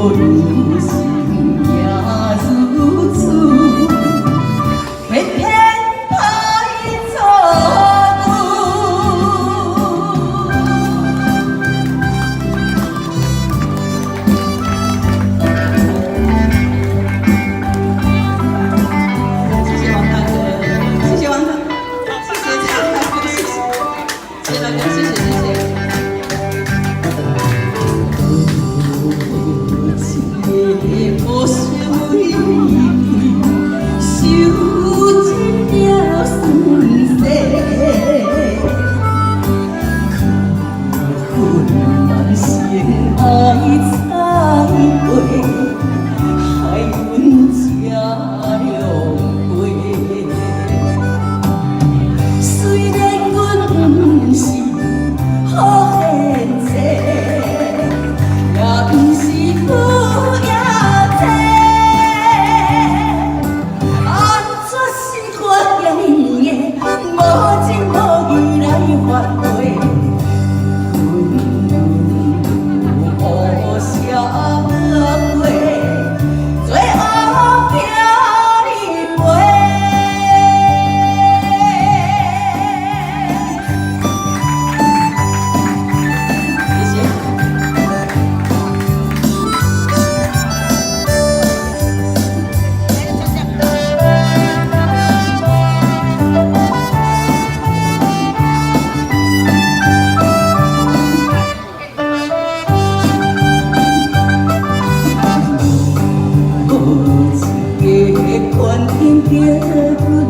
心也如此，偏偏歹做主。謝謝王大哥，謝謝王大，謝謝蔡大哥，謝謝，謝謝大哥，謝謝謝謝。一個無想受盡了酸澀，可恨難成愛彩花，害阮這兩回。雖然阮毋是好獻祭，也毋是好野菜，按怎是我這呢的無情無義來反悔？阮有啥過，做烏命哩飛。謝謝。無一個決定著阮，